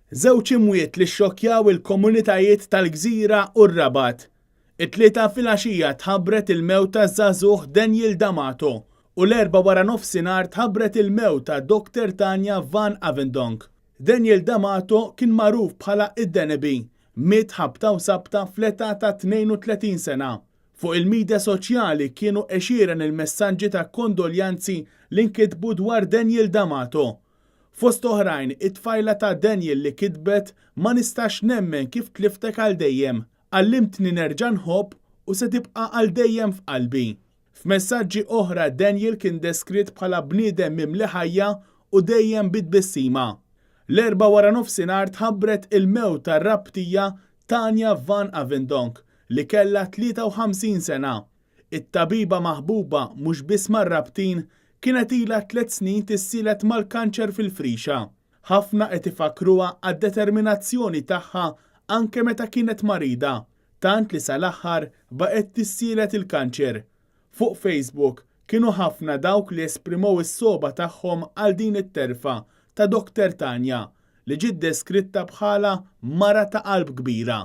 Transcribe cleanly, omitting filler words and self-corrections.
Żewġ imwiet li xxokkjaw il-komunitajiet tal-Gżira u r-Rabat. It-Tlieta filgħaxija tħabbret il-mewt taż-żagħżugħ Daniel D'Amato u l-Erbgħa waranofsinhar tħabbret il-mewt ta' Doctor Tanja Van Avendonk. Daniel D'Amato kien magħruf bħala id-Deneby, miet ħabta u sabta fl-età ta' 32 sena. Fuq il-midja soċjali kienu għexieren il-messaġġi ta' kondoljanzi li nkitbu dwar Daniel D'Amato. Fost oħrajn, it-tfajla ta' Daniel li kitbet Ma nistax nemmen kif tliftek għal dejjem. Għallimtni nerġa' nħobb u se tibqa' għal dejjem f'qalbi. F'messaġġi oħra Daniel kien deskritt bħala bniedem mimli ħajja u dejjem bi tbissima. L-Erbgħa waranofsinhar tħabbret il-mewt tar-Rabtija Tanja Van Avendonk li kellha 53 sena. It-tabiba maħbuba mhux biss mar-Rabtin kienet ilha tlett snin tissielet mal-kanċer fil-frixa. Ħafna qed ifakkruha għad-determinazzjoni tagħha anke meta kienet marida, tant li sal-aħħar baqgħet tissielet il-kanċer. Fuq Facebook kienu ħafna dawk li esprimow is-sogħba tagħhom għal din it-telfa ta' Doctor Tanja li ġiet deskritta bħala mara ta' qalb kbira.